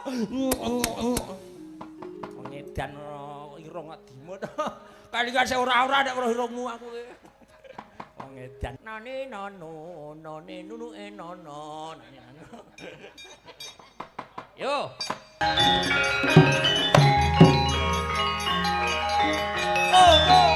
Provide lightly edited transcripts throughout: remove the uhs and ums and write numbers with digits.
Wong edan irung kok dimut. Kalingan sing ora-ora nek weruh irungmu aku ki. Wong edan. Nane nono none nunu e nono. Yo. Oh, oh.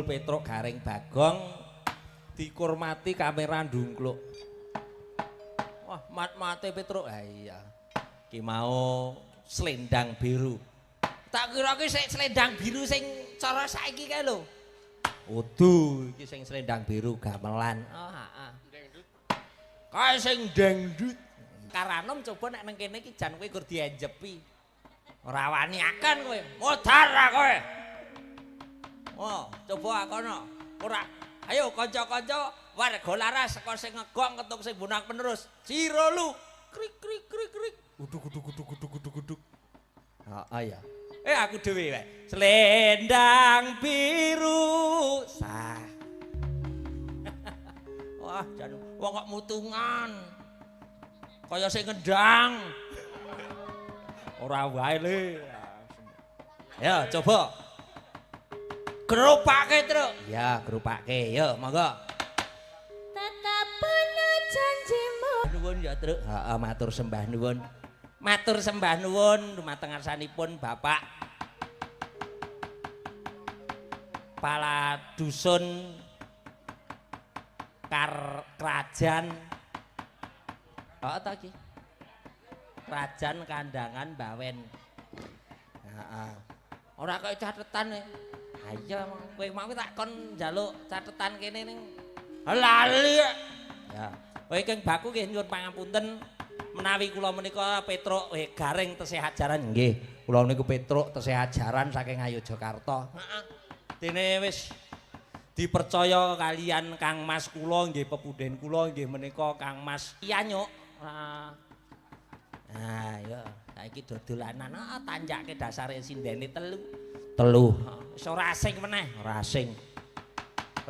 Petruk Gareng Bagong dikurmati kamera ndungkluk. Wah, mat-mate Petruk. Ha iya. Ki mau selendang biru. Tak kira ki sing selendang biru sing cara saiki kae lho. Udu iki sing selendang biru gamelan. Oh, heeh. Kae sing dangdut. Karanom coba nek nang kene iki jan kowe gur dienjepi. Ora wani akan kowe. Modar ra kowe. Oh, coba kono. Ora. Ayo kanca-kanca warga laras saka sing ngegong ketuk sing bonang penerus. Cirolu. Krik krik krik krik. Guduk guduk guduk guduk guduk guduk. Heeh ya. Aku dhewe wae. Selendang biru sah. Wah, jan wong kok mutungan. Kaya sing ngendang. Ora wae le. Ya, coba. Gerobake, Truk. Ya, gerobake. Yo, monggo. Tetep ana janjimu. Nuwun ya, Truk. Heeh, matur sembah nuwun. Matur sembah nuwun dumateng ngarsanipun Bapak Kepala Dusun Kar Krajan. Oh, ta iki? Krajan Kandangan Bawen. Heeh. Ora kaya catetan e. Ha iya, kowe mau tak kon njaluk catetan kene ning lali. Ya. Kowe ingkang baku nggih nyuwun pangapunten menawi kula menika Petruk Gareng tesih ajaran nggih. Kula niku Petruk tesih ajaran saking Ngayogyakarta. Heeh. Dene wis dipercaya kalian Kang Mas kula nggih pepundhen kula nggih menika Kang Mas Yanyuk. Nah, ya saiki dodolanan tanjake dasare sindene telu. Telu. Wis ora asing meneh, ora asing.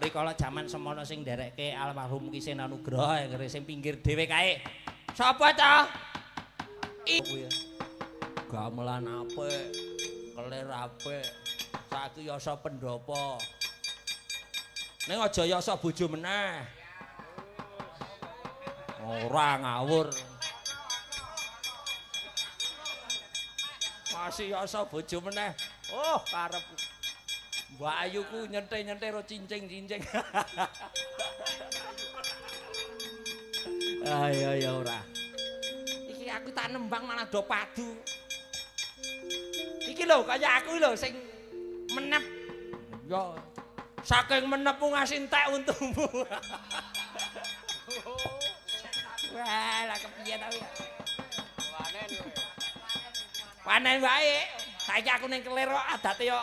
Rikala jaman semono sing nderekke almarhum Ki Sena Nugroho sing pinggir dhewe kae. Sapa ta? Kuwi. Gamelan apik, kelir apik. Saiki yasa pendopo. Ning aja yasa bojo meneh. Ora ngawur. Masih yasa bojo meneh. Oh, karep. Mbak Ayuku nyente-nyente ro cincing-cincing. Ayo ya ora. Iki aku tak nembang malah do padu. Iki lho kaya aku lho sing menep. Ya saking menepmu ngasih entek untumu. Wah, lah kepiye ta ya? Panen kowe. Panen wae. Saiki aku ning kelir kok adate yo.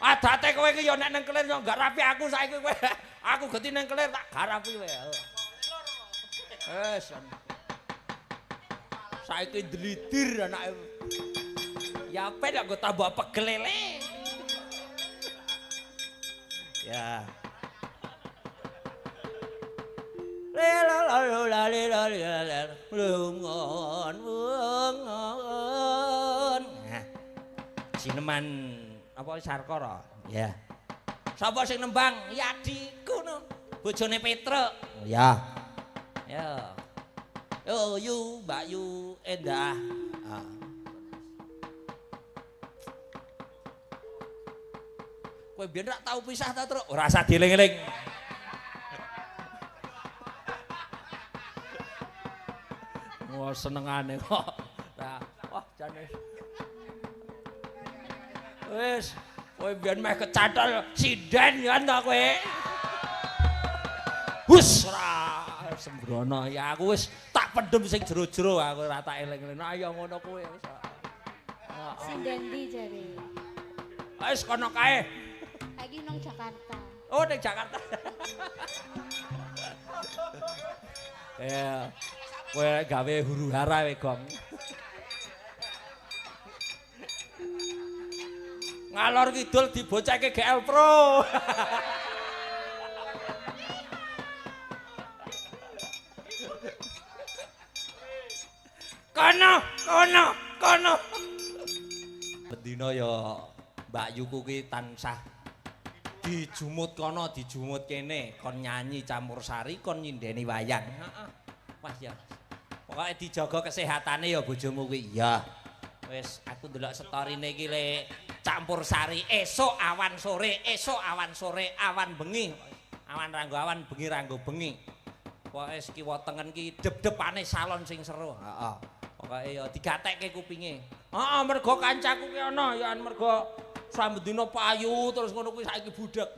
Adate kowe iki yo nek ning kelir yo garapi aku saiki kowe. Aku geti ning kelir tak garapi kowe. Wes. Saiki ndlidir anake. Ya ben kok tambah pegelele. Ya. Sineman apa Sarkara? Ya. Sapa sing nembang? Ya adikku no. Bojone Petruk. Ya. Ya. Yo yu Mbak Yu Endah. Ah. Kowe biyen rak tau pisah ta, Truk? Ora usah dieling-eling. Wah, senengane kok. Nah, wah jane. Wis, kowe biyen meh kecantol sinden ya ta kowe. Hus ora. Sembrono ya aku wis tak pendem sing jero-jero aku ora tak eling-eling. Ayo ngono kuwi wis. Sinden ndi jare? Wis kono kae. Saiki nang Jakarta. Oh, nang Jakarta. Ya. Kowe gawe huru-hara kowe, Gong. Ngalor kidul diboceke GL Pro. Kono, kono, kono. Bendina ya Mbak Yuku ki tansah dijumut kono, dijumut kene, kon nyanyi campur sari, kon nyindeni wayang. Heeh. Wah ya. Pokoke dijaga kesehatane ya bojomu kuwi. Iya. Wis aku ndelok storine iki le campur sari esuk awan sore, esuk awan sore, awan bengi. Awan ranggo awan, bengi ranggo bengi. Pokoke kiwa tengen ki dep-depane salon sing seru. Heeh. Pokoke ya digatekke kupinge. Heeh, mergo kancaku ki ana ya mergo sambendina payu terus ngono kuwi saiki budhek.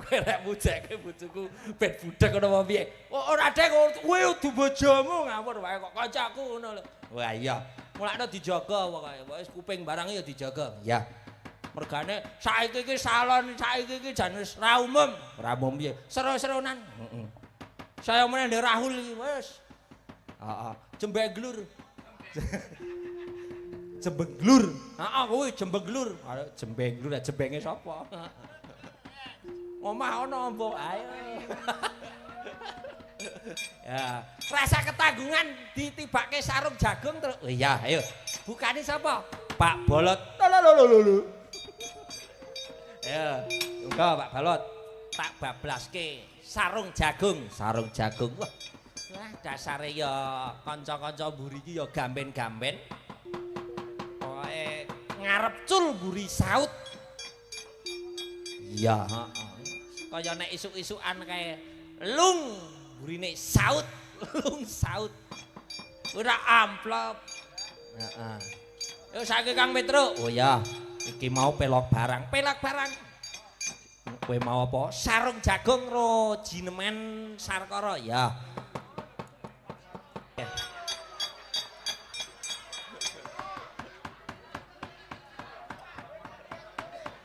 Kowe rek mujeke bojoku ben budhek ngono apa piye? Oh, ora dek kuwi udu bojomu ngawur wae kok kancaku ngono lho. Wah iya, mulakno dijaga pokoke. Pokoke kuping barang ya dijaga. Ya. Mergane saiki iki salon saiki iki jan wis ra umum. Ra umum piye? Seru-serunan. Heeh. Saya meneh ndek Rahul iki wis. Heeh, jembeglur. Jembeglur. Heeh, kuwi jembeglur. Jembeglur, jembenge sapa? Omah ana mbok. Ayo. Ya, rasa ketanggungan ditibake sarung jagung terus. Oh iya, ayo. Bukane sapa? Pak Bolot. Lho. Ya, monggo Pak Bolot. Tak bablaske sarung jagung, sarung jagung. Wah, wah dasare ya kanca-kanca mburi iki ya gamben-gamben. Pokoke ngarep cul mburi saut. Iya, heeh. Kaya nek isuk-isukan kae lung burine saut, lung saut. Ora amplop. Heeh. Yo saiki Kang Petro. Oh iya, iki mau pelok barang, pelok barang. Kowe mau apa? Sarung jagung ro jinemen sarkara. Ya.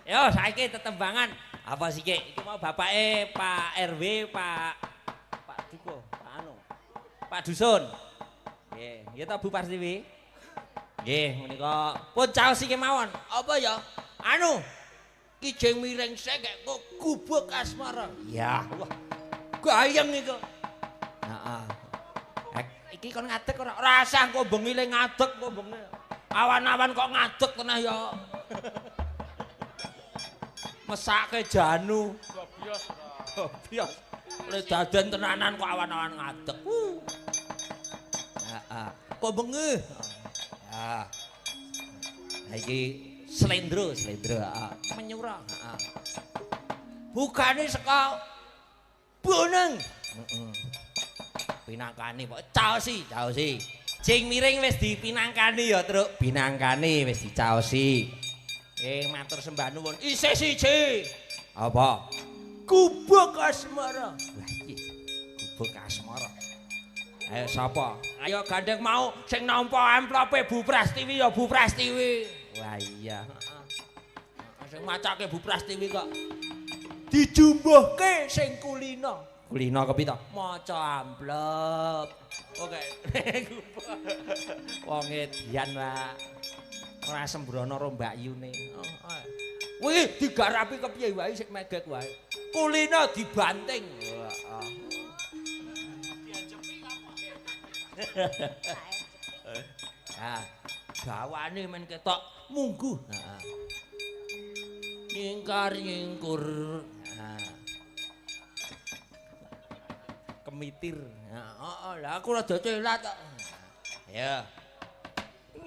Yo saiki tetembangan. Apa sih, Ki? Iki mau bapake Pak RW, Pak Duko, Pak Anu. Pak Dusun. Nggih, nggih ta Bu Parstiwi? Nggih, menika pun caos iki mawon. Apa ya? Anu. Kijing miring sek kok gubuk asmara. Ya, wah. Gayeng iku. Heeh. Iki kon ngadeg ora? Ora usah kok bengi le ngadeg kok bengi. Awan-awan kok ngadeg tenah ya. Mesake janu. Gobios. Gobios. Le daden tenanan kok awan-awan ngadeg. Heeh. Kok bengi. Ya. Lah iki slendro, slendro, heeh. Menyura, heeh. Bukane saka boneng. Heeh. Pinangkani kok caosi, caosi. Jing miring wis dipinangkani ya, Truk. Pinangkani wis dicaosi. Nggih, matur sembah nuwun. Isih siji. Apa? Gubuk asmara. Wah iki gubuk asmara. Ayo sapa? Ayo gandeng mau sing nampa amplope Bu Prastiwi ya Bu Prastiwi. Wah iya. Heeh. Sing macake Bu Prastiwi kok dijumbuhke sing kulino. Kulino kepi to? Maca amplop. Oke. Wong edian, Pak. Ora sembrono karo mbakyune. Heeh. Kuwi digarapi kepiye wae sik megek wae. Kulino dibanting. Heeh. Ah, gawane men ketok mungguh. Heeh. Nyingkar nyingkur. Heeh. Kemitir. Heeh, lah aku rada celat kok. Ya.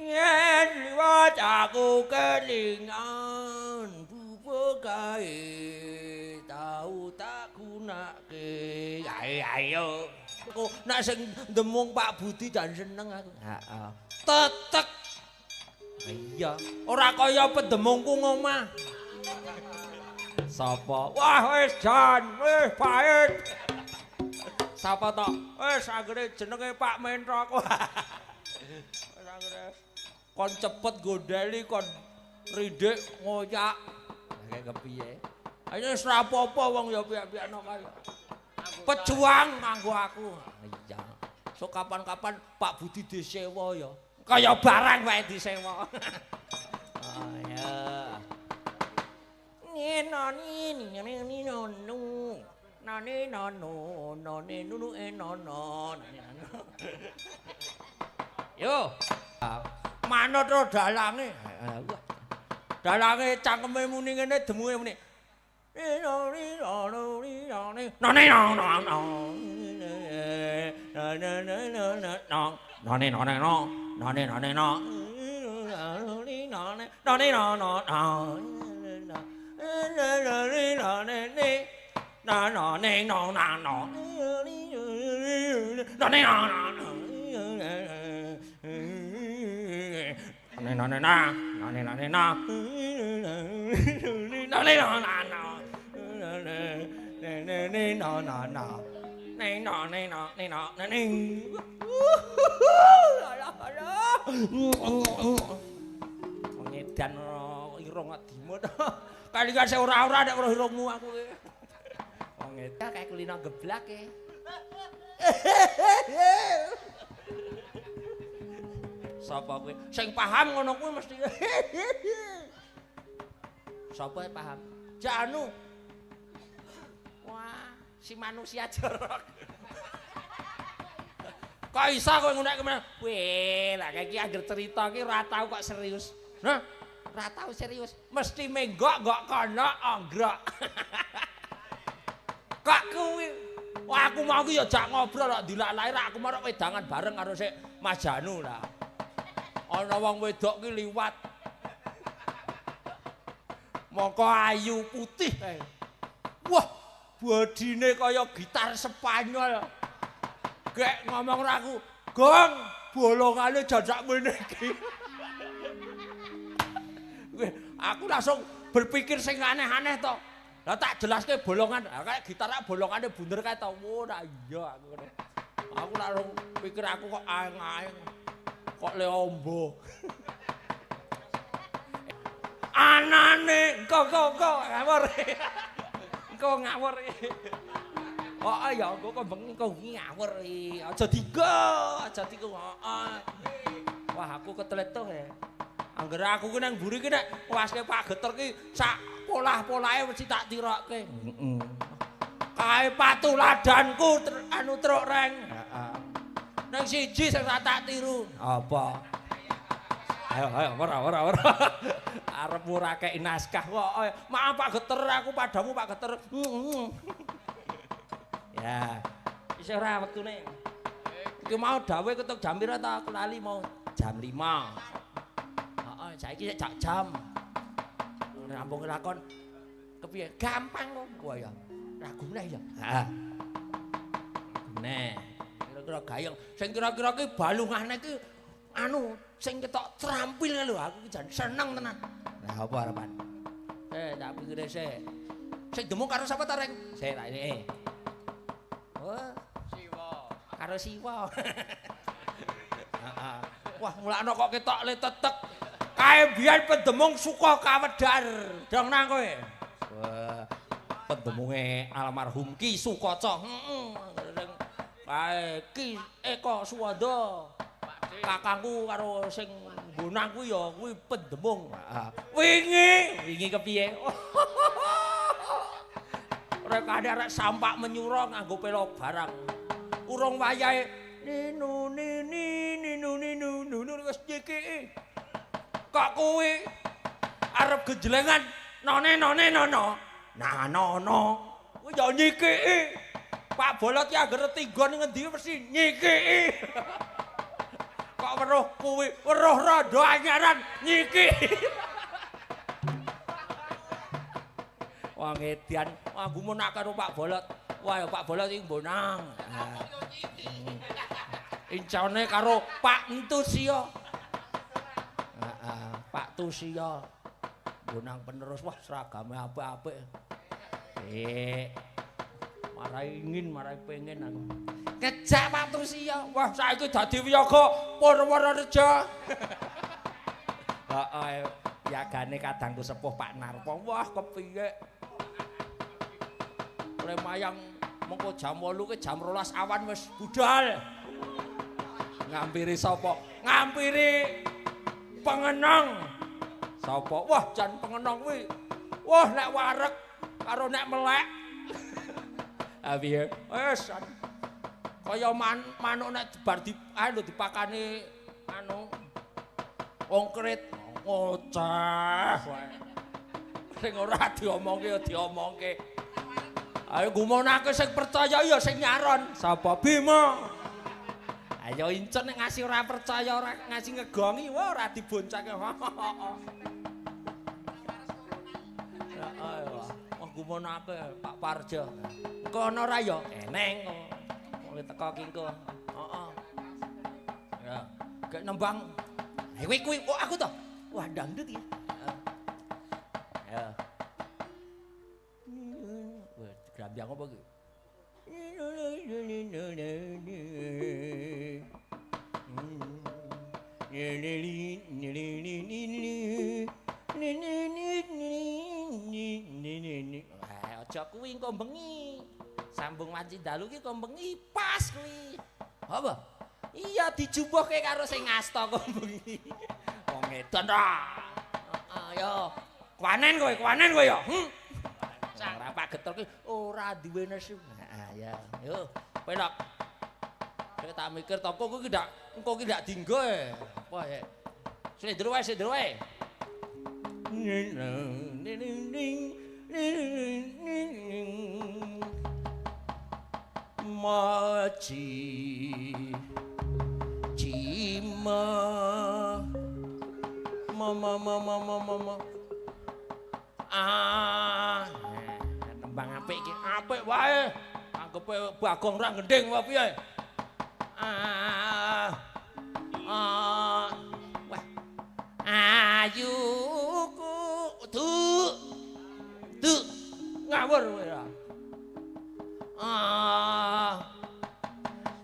Yen liwat aku kelingan bubuk kae tau tak gunake. Ayo ayo. Aku nek sing ndemung Pak Budi jan seneng aku. Heeh. Tetek. Iya, ora kaya pendemungku ngomah. Sapa? Wah wis jan, wis pahit. Sapa to? Wis anggere jenenge Pak Mentrok. Wis anggere kon cepet gondeli kon rindik ngoyak. Lah kepiye? Ayo wis ra apa-apa wong ya piyak-piyakno kae. Pejuang nganggo aku. Iya. Sok kapan-kapan Pak Budi disewa ya. Kaya barang wae disewa. Oh ya. Nino ni ni ni no nu. Nane no no nane nunu e no no. Yo. Manut ro dalange. Dalange cangkeme muni ngene demuke muni. Nino ni no no ni no ni. Nane no no no. Na na na na no. Nane nane no. Nane nane no. Nane nane nane no no no. Na na ne no na no. Na ne no na no. Na na na na na na na na. Na ne no na no. Ne ne ne no na na. Ne no ne no ne no ne ne. Ngedan irung kok dimut. Kali-kali sing ora-ora nek weruh irungmu aku iki. Wong edan kayak kulino geblak e. Sapa kuwi? Sing paham ngono kuwi mesti. Sapa paham? Janu. Wah, si manusia jorok. Kok iso kowe ngono kemana? Weh, lah kayak iki angger cerita iki ora tau kok serius. Nah, ora tau serius. Mesti menggok-nggok kono anggrok. Kok kuwi? Wah, aku mau ki ya jak ngobrol kok dilalai ra aku mau wedangan bareng karo sik Mas Janu lah. Ana wong wedok ki liwat. Mongko ayu putih kae. Wah, bodine kaya gitar Spanyol. Gek ngomong ra aku, "Gong, bolongane jajak mene iki." Aku langsung berpikir sing aneh-aneh to. Lah tak jelaske bolongan, kayak gitar bolongane bunder kae to. Wah, iya aku ngene. Aku langsung pikir aku kok aeng-aeng. Kok le ombo. Anane engko engko ngawur. Engko ngawur. Oh ya engko kok bengi kok ngawur. Aja digo, aja digo. Heeh. Wah, aku keteletuh ya. Angger aku ki nang mburi ki nek waske Pak Geter ki sak polah-polahe mesti tak tirokke. Heeh. Kae patuladanku anu truk reng. Heeh. Nang siji sing ora tak tiru. Apa? Ayo ayo ora ora ora. Arep ora kei naskah kok. Maaf Pak Geter, aku padamu Pak Geter. Ya. Isih ora wektune. Iki mau dawuhe ketuk jam pira ta? Aku lali mau jam 5. Heeh, saiki sik jam. Rampung lakon kepiye? Gampang kok kowe ya. Lagu meneh ya. Heeh. Meneh. Kira-kira gayeng. Sing kira-kira ki balungane ki anu sing ketok terampil lho aku ki jan seneng tenan. Lah apa harapan? Tak pikire sik. Sing demung karo sapa ta, Reng? Sik tak ini. Oh, Siwa. Karo Siwa. Heeh. Wah, mulakno kok ketok le tetek. Kae biyen pendemung suka kawedar. Dong nang kowe. Wah, pendemunge almarhum Ki Sukaca. Heeh. Kae Ki Eko Suwanda. Kakangku karo sing nggonang kuwi ya kuwi pendemung. Wingi, wingi kepiye? Rekane arek sampak menyura nganggo pelo barang. Urung wayahe ninu nini ninu ninu nunu wis nyikiki. Kok kuwi arep gejlengan none none nono. Nah nono. Kuwi ya nyikiki. Pak Bolot ki anggere tinggon ngendi mesti nyikiki. Kok weruh kuwi weruh rondo anyaran nyiki. Wah ngedian, wah gumun karo Pak Bolot. Wah ya Pak Bolot iki mbonang. Incone karo Pak Entusio. Heeh, Pak Tusio. Mbonang penerus wah seragame apik-apik. Sik. Marai ingin, marai pengen aku. Ngejak Pak Trusiya. Wah, saiki dadi wiyaga Purworejo. Heeh, yagane kadangku sepuh Pak Narpo. Wah, kepiye? Lemayang mengko jam 8 ke jam 12 awan wis budal. Ngampiri sapa? Ngampiri pengenong. Sapa? Wah, jan pengenong kuwi. Wah, nek wareg karo nek melek. Ha piye? Wis kaya manuk nek bar di anu dipakani anu ongkrit ngoceh wae. Sing ora diomongke ya diomongke. Ayo gumonake sing percaya ya sing nyaron. Sapa? Bima. Ayo incen nek ngasih ora percaya ora ngasih ngegongi wah ora diboncake. Heeh. Wah gumonake Pak Parjo. Engko ana ora ya? Eneng kok. Wong teko ki engko. Heeh. Ya, gek nembang. Kuwi kuwi oh aku to. Wah dangdut iki. Ya. Wah, grambyang apa iki? Aja kuwi engko bengi. Sambung wanci dalu ki kok bengi pas kuwi. Apa? Iya dijumbuhke karo sing ngasta kok bengi. Wong edan ra. Heeh yo. Kuwanen kowe, kuwanen kowe ya. Ora Pak Getor ki ora duwe nesu. Heeh ya. Yo, pelok. Nek tak mikir toko kuwi ndak engko ki ndak dinggo e. Apa ya? Slendro wae, slendro wae. Maji Cima Mama mama mama mama. Ah, nembang apik iki. Apik wae. Anggepe Bagong ra gendhing apa piye? Ah. Ah. Wah. Ayuku du. Du. Ngawur kowe ya. Ah.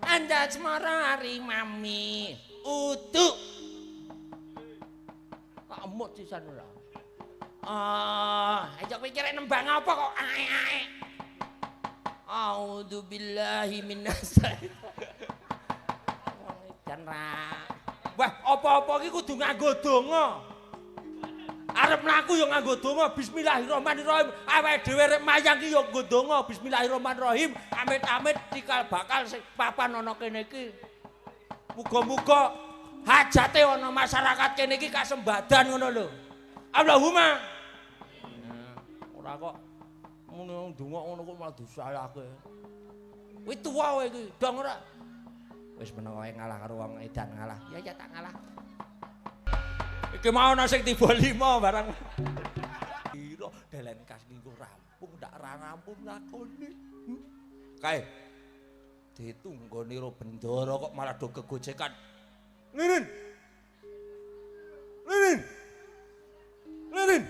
Anjas marari mami. Uduk. Tak emut sisan ora. Ah, aja kowe kira nembang apa kok ae-ae. A'udzubillahi minasyaitonir. Wong edan ra. Wah, apa-apa iki kudu nganggo donga. Arep mlaku ya nganggo donga bismillahirrahmanirrahim. Awake dhewe rek mayang ki ya nganggo donga bismillahirrahmanirrahim. Amit-amit tikal bakal sing papan ana kene iki. Muga-muga hajate ana masyarakat kene iki kasembadan ngono lho. Allahumma. Ora kok ngono ndonga ngono kok malah disalahke. Kuwi tuwa kowe iki, dong ora? Wis meneng wae ngalah karo wong edan ngalah. Ya ya tak ngalah. Iki mau ana sing tiba 5 barang. Kira delen kas minggu rampung ndak ra rampung lakone. Kae ditunggoni ro bendara kok malah do gegojekan. Linin. Linin. Linin.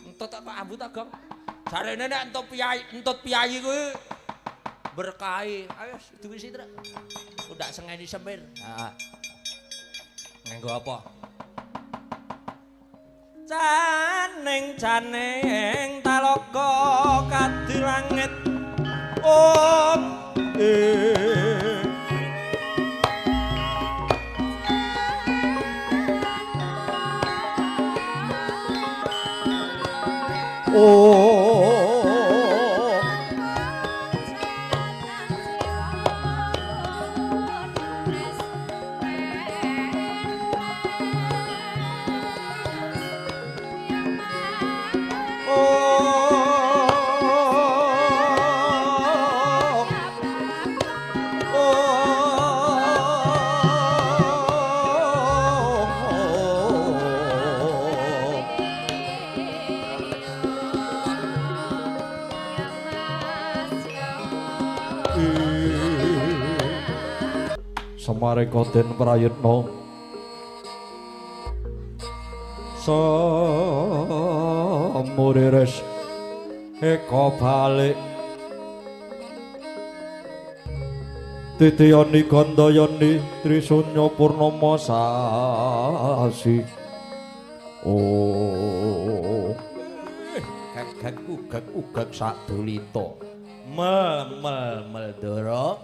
Entut kok ambu ta, Gong? Jarene nek entut piyayi kuwi berkahi. Ayo duwi sithik. Ndak sengeni semir. Heeh. Nganggo apa? Caning caning talaga kadi langit. Om Sumareka den prayitna samurires eka balik titiyani gandayani trisunya purnama sasi. Oh gagak ugak ugak sadulita mel mel meldara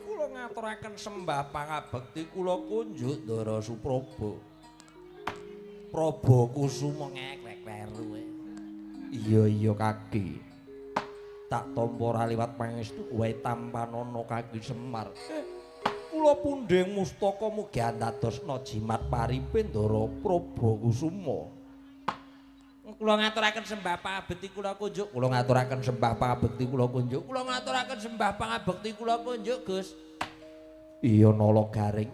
kula ngaturaken sembah pangabekti kula kunjuk Ndara Supraba. Praba Kusuma ngeklek kleru. Iya iya kaki. Tak tampa ora liwat pangestu wae tampanana kaki Semar. Kula pundhing mustaka mugi andadosna jimat paripe Ndara Praba Kusuma. Kula ngaturaken sembah pangabekti kula kunjuk, kula ngaturaken sembah pangabekti kula kunjuk, kula ngaturaken sembah pangabekti kula kunjuk, Gus. Iya nala garing.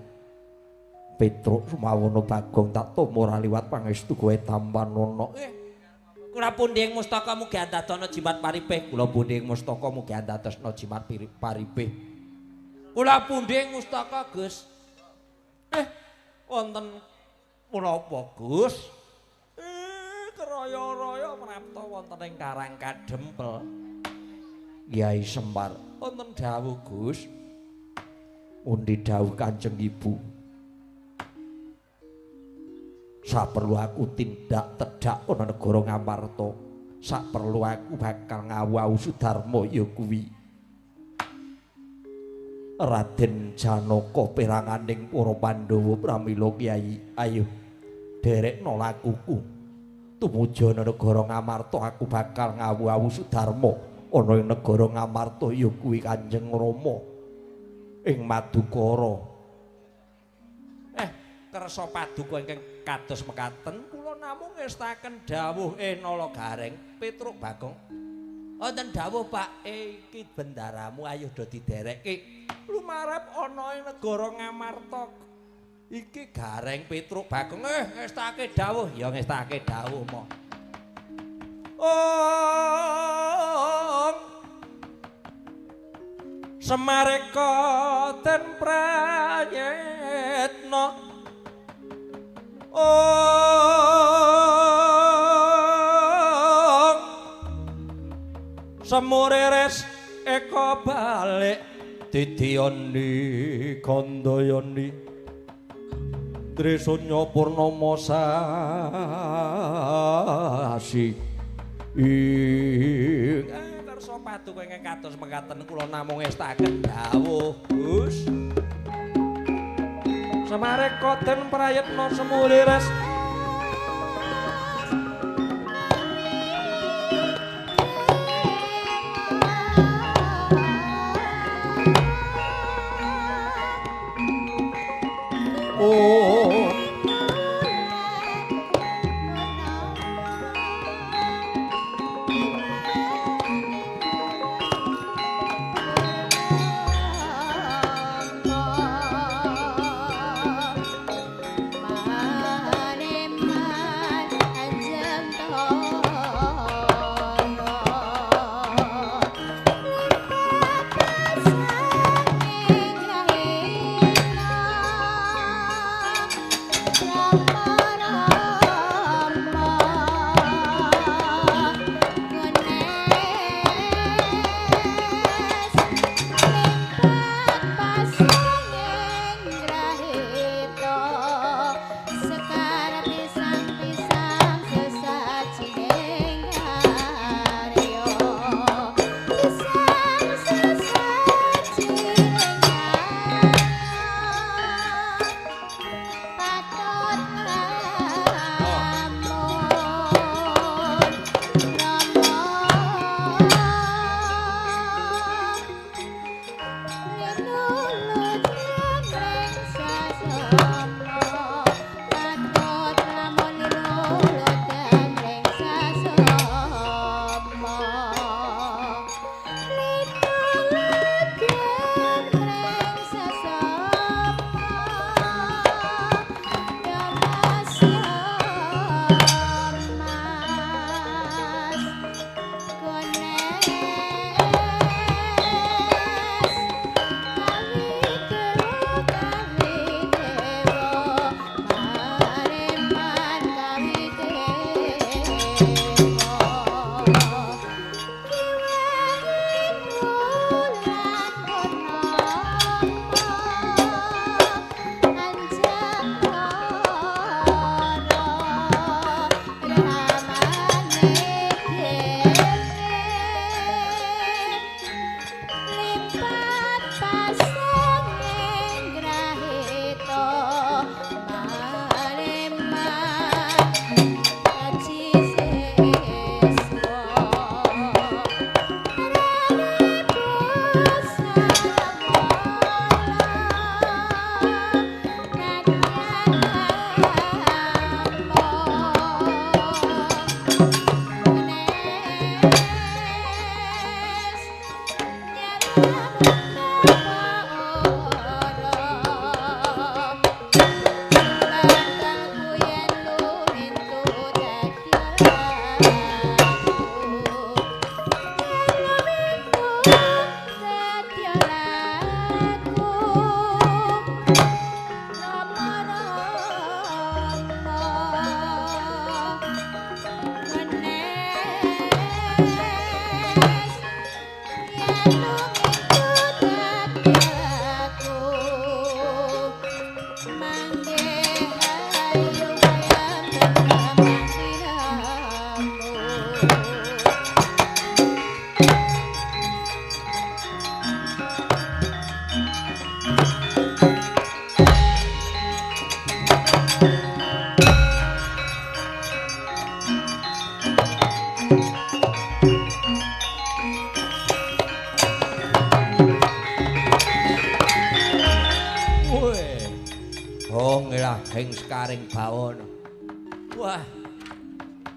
Petruk Sumawana Bagong tak tampa ora liwat pangestu kowe tampanana. Kula pundhing mustaka mugi andadosna jimat paripe, kula pundhing mustaka mugi andadosna jimat paripe. Kula pundhing mustaka, Gus. Wonten menapa, Gus? Raya-raya prapta wonten ing Karang Kadempel. Kyai Semar, wonten dawuh Gus. Pundi dawuh Kanjeng Ibu? Saperlu aku tindak tedhak ana negara Ngamarta. Saperlu aku bakal ngawu-awu Sudarma ya kuwi. Raden Janaka peranganing para Pandhawa pramila Kyai, ayo derekna lakuku. Tumuju ana negara Ngamarta aku bakal ngawu-awu Sudarma ana ing negara Ngamarta ya kuwi Kanjeng Rama ing Madukara. Kersa paduka ingkang kados mekaten kula namung ngestaken dawuh Nala Gareng Petruk Bagong. Wonten dawuh Pak, iki bendaramu ayo do diderekke lumarep ana ing negara Ngamarta. Iki Gareng Petruk Bagong ngestake dawuh, ya ngestake dawuh mo. Ong Semareka den prayitna. Ong Semurires eka balik titiyani gandayani Trisunya purnama sasi. Ing kersa paduka ingkang kados mekaten kula namung ngestaken dawuh Gus. Semareka den prayitna semurires Oh Hong ing sekaring bawana. Wah.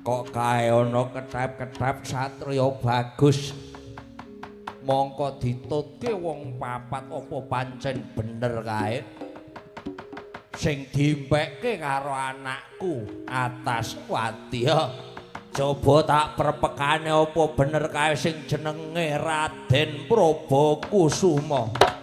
Kok kae ana ketep-ketep satriya bagus. Mongko ditutke wong papat apa pancen bener kae sing dimpekke karo anakku Ataswati. Coba tak perpekane apa bener kae sing jenenge Raden Prabakusuma.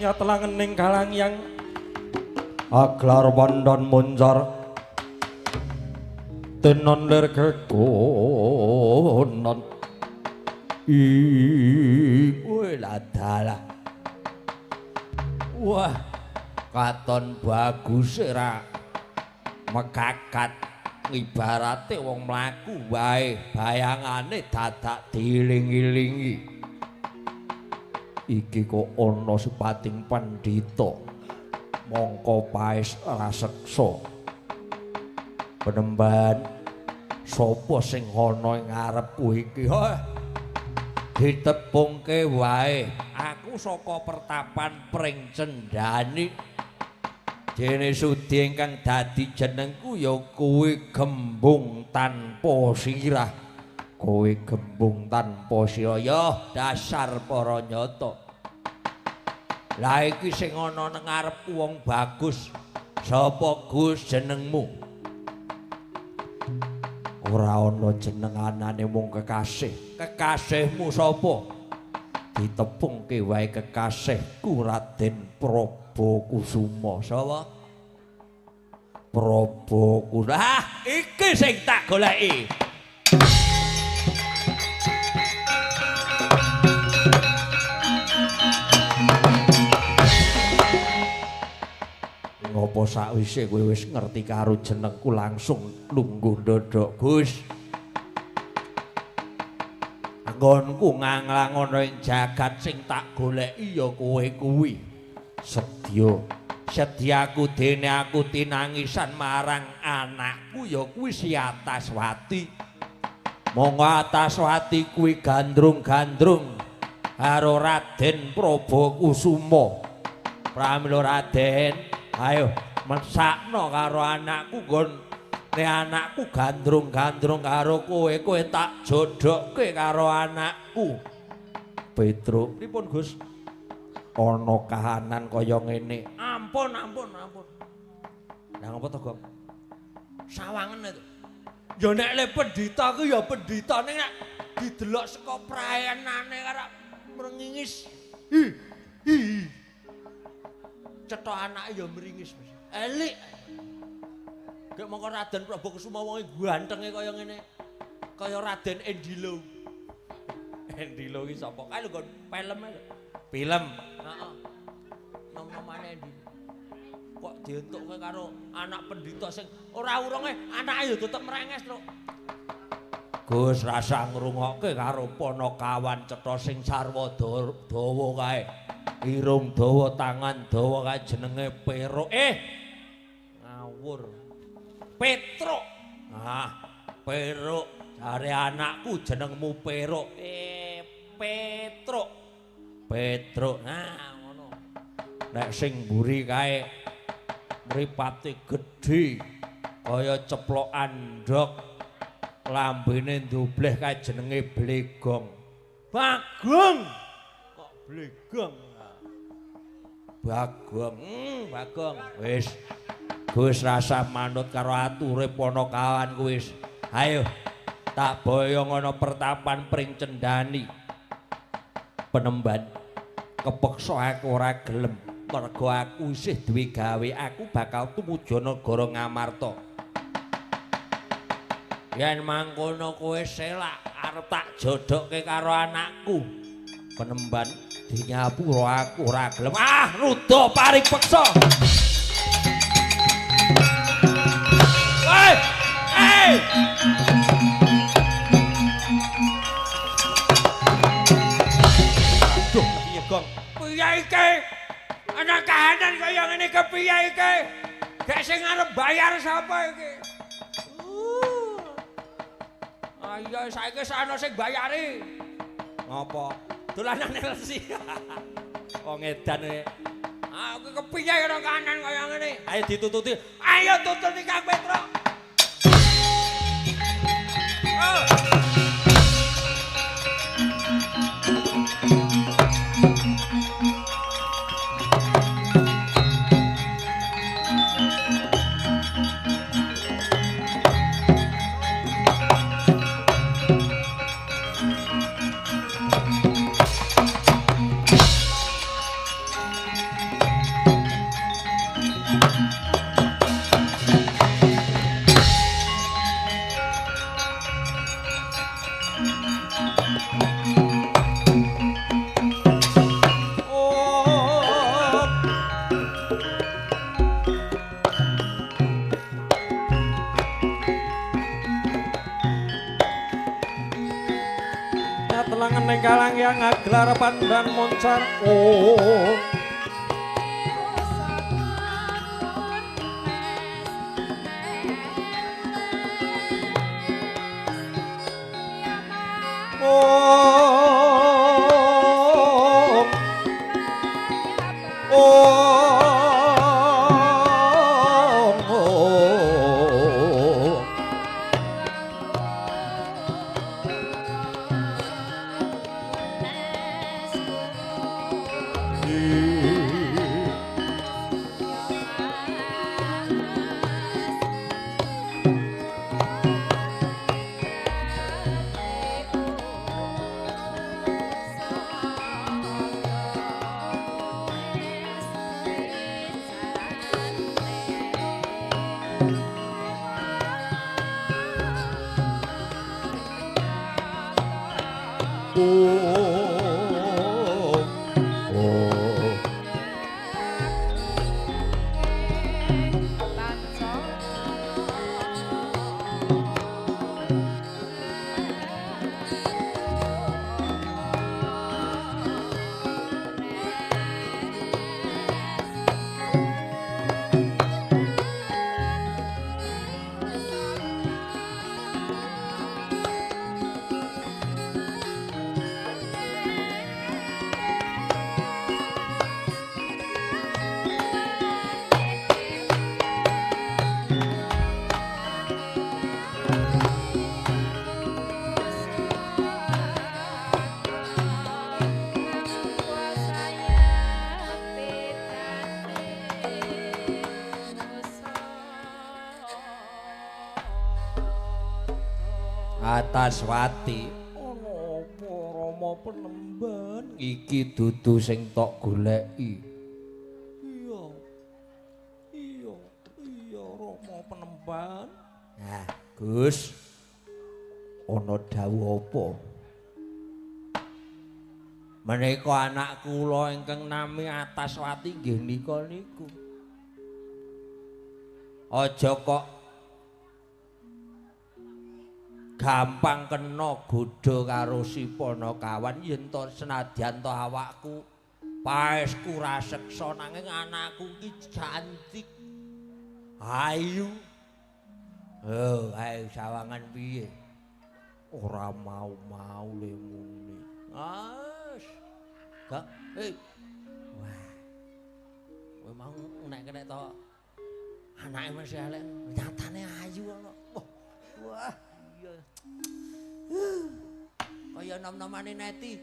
Nyatelangening kalangyang aglar wandon muncar tenon lir kekonon iku ladalah. Wah, katon bagus ra mekakat ibarate wong mlaku wae bayangane dadak diiling-ilingi. Iki kok ana sepating pandhita mongko paes raseksa. Penemban sapa sing ana ing ngarepku iki? Ditepungke wae aku saka pertapan Pring Cendhani. Dene sudi ingkang dadi jenengku ya kuwi Gembung Tanpa Sirah. Kowe gembung tanpa sirah ya dasar para nyata. Lah iki sing ana nang ngarepku wong bagus. Sapa Gus jenengmu? Ora ana jeneng anane mung kekasih. Kekasihmu sapa? Ditepungke wae kekasihku Raden Prabakusuma. Sapa? Prabakusuma. Ah, iki sing tak goleki. Ngopo sakwise kowe wis ngerti karo jenengku langsung lungguh ndodhok Gus. Anggonku nganglang ana ing jagat sing tak goleki ya kowe kuwi. Sedya, sedyaku dene aku tinangisan marang anakku ya kuwi si Ataswati. Monggo Ataswati kuwi gandrung-gandrung karo Raden Prabakusuma. Pramila Raden, ayo mesakno karo anakku nggon nek anakku gandrung-gandrung karo kowe, kowe tak jodhokke karo anakku. Petruk, pripun Gus? Ana kahanan kaya ngene. Ampun, ampun, ampun. Lah ngopo to, Gong? Sawangen itu. Ya nek le pendhita ku ya pendhita ning nek didelok saka praenane karo mrengingis. Hi. Hi. Cetha anake ya mringis. Elik. Gek mongko Raden Prabakusuma wonge gantenge kaya ngene. Kaya Raden Endilo. Endilo iki sapa? Kae lho nggon film lho. Film. Heeh. Nom-nomane Endilo. Kok dientukke karo anak pendhita sing ora urunge anake ya tetep mrenges, Truk. Gus rasa ngrungokke karo panakawan cetha sing sarwa dawa kae. Irung dawa, tangan dawa kae jenenge Petruk. Ngawur. Petruk. Ah, Petruk. Jare anakku jenengmu Petruk. Petruk. Petruk. Nah, ngono. Nek sing mburi kae mripate gedhe kaya ceplokan ndok, lambene ndubleh kae jenenge Blegong. Bagong. Kok Blegong? Bagong, Bagong. Wis. Gus rasa manut karo ature panakawan wis. Ayo tak boyong ana pertapan Pring Cendhani. Penemban. Kepeksa aku ora gelem, mergo aku isih duwe gawe, aku bakal tumuju negara Ngamarta. Yen mangkono kowe selak arep tak jodhokke karo anakku. Penemban dinyapura aku ora gelem. Ah, ruda paripeksa. Hei! Hei! Aduh, piye gong? Piye iki? Ana kahanan kaya ngene kepiye iki? Gek sing arep bayar sapa iki? Ayo saiki ana sing bayari. Ngapa? Dolanane lesi. Wong edan e. Aku kepiye ana kahanan kaya ngene? Ayo ditututi. Ayo tututi Kang Petro. Oh. Kalang yang ngagelar pandan moncar. Oh. Oh. Oh. Oh. Ataswati ana apa Rama Penemban iki dudu sing tok goleki. Iya. Iya, iya Rama Penemban. Nah, Gus. Ana dawuh apa? Menika anak kula ingkang nami Ataswati nggih nika niku. Aja kok gampang kena godha karo si Panakawan yen to senadyan to awakku paesku raseksa nanging anakku iki cantik ayu. Oh, ayo sawangan piye? Ora mau-mau le muni. As. Gak, eh. Wah. Kowe mau nek-nek to anake mesti elek, nyatane ayu ana. Wah. Wah. Kaya nom-nomane Neti.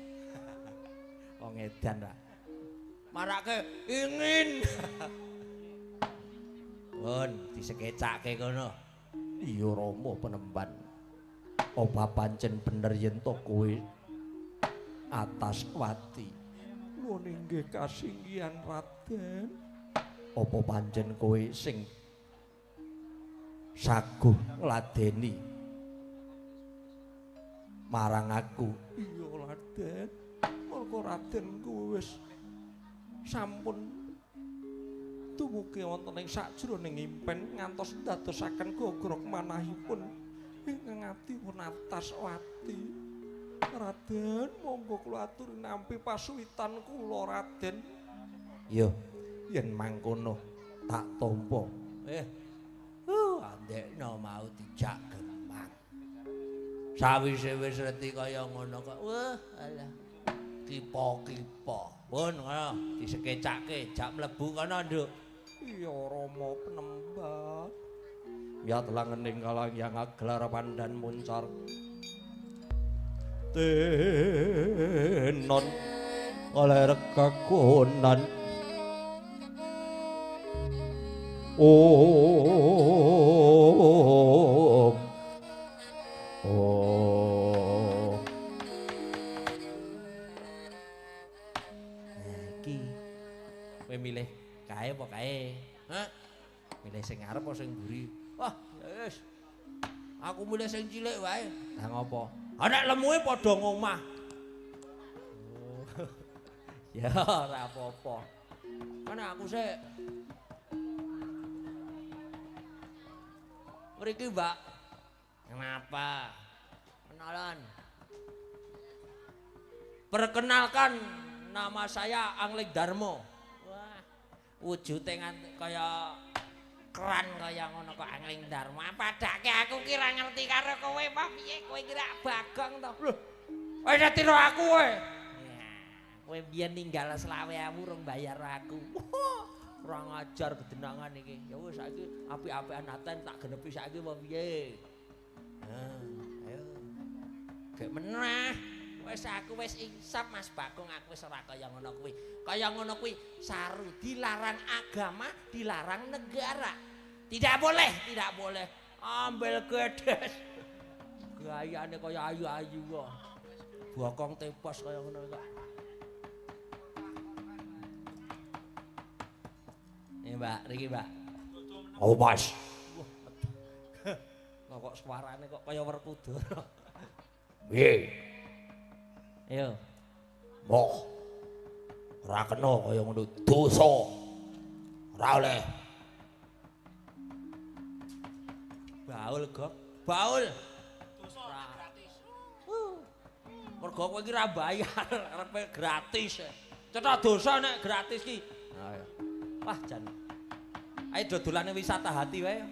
Wong edan ra. Marake ingin. Pun disekecake kono. Iya Rama Penemban. Apa pancen bener yen to kowe Ataswati? Nuwun inggih kasinggihan Raden. Apa pancen kowe sing saguh ngladeni marang aku? Iya Raden, merga Raden kuwi wis sampun tumugi wonten ing sajroning impen ngantos ndadosaken gogrok manahipun ingkang ati atas wati. Raden, monggo kula aturi nampi pasuwitan kula Raden. Yo, yen mangkono tak tampa. Andekno mau dijak gemang. Sawise wis reti kaya ngono kok. Wah, alah. Kipo-kipo. Pun ngono disekecake, jak mlebu kono, Nduk. Iya Rama penemban. Ya telangening kalang gelar pandan muncar. Tenon oleh rekakonan. Om Om. Iki kowe milih kae apa kae? Hah? Milih sing ngarep apa sing mburi? Wah, ya wis. Aku milih sing cilik wae. Lah ngopo? Ha nek lemuhe padha ngomah. Oh. Ya ora apa-apa. Kan aku sik mriki, Mbak. Kenapa? Kenalan. Perkenalkan, nama saya Angling Darmo. Wah, wujude kaya keran kaya ngono kok Angling Darmo. Padake aku ki ra ngerti karo kowe apa piye, kowe ki ra Bagong to. Lho, kowe ngerti aku kowe. Kowe biyen ninggal 25.000 rong bayar aku. Kurang ajar kedenangan iki. Ya wis saiki apik-apikan aten tak genepi saiki apa piye. Nah, ayo. Gek meneh. Wis aku wis insaf Mas Bagong, aku wis ora kaya ngono kuwi. Kaya ngono kuwi saru, dilarang agama, dilarang negara. Tidak boleh, tidak boleh. Ambil gedes. Gayane kaya ayu-ayu kok. Bokong tepos kaya ngono kok. Ini Mbak, riki Mbak. Oh Mas. Wah, kok suarane kok kaya Werkudara. Piye? Ayo. Moh. Ora kena kaya ngono dosa. Ora oleh. Baul, Gok. Baul. Dosa gratis. Mergo kowe iki ra bayar, arepe gratis. Cetha dosa nek gratis ki. Ayo. Wah, jan. Ayo dodolane wisata hati wae.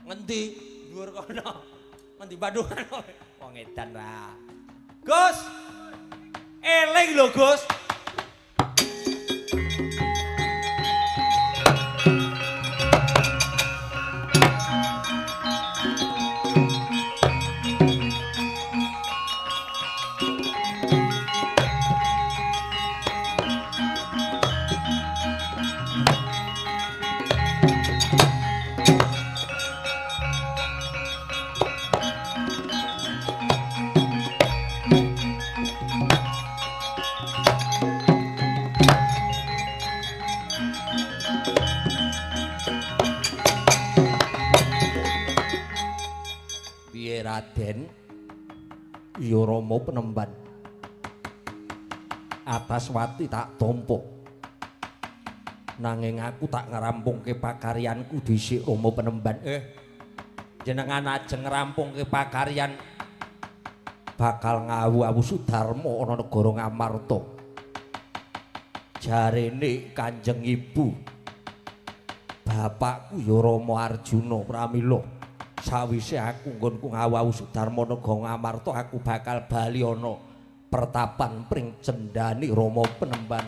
Ngendi? Dhuwur kono. Ngendi Bandungan. Wong edan ra. Gus. Eling lho, Gus. Raden? Iya Rama penemban. Atas wati tak tampa. Nanging aku tak ngrampungke pakaryanku dhisik Rama penemban. Jenengan ajeng ngrampungke pakaryan bakal ngawu-awu Sudarma ana negara Ngamarta. Jarene Kanjeng Ibu bapakku ya Rama Arjuna pramila sawise aku nggonku ngawu-awu Sudarma negara Ngamarta aku bakal bali ana pertapan pring cendhani Rama penemban.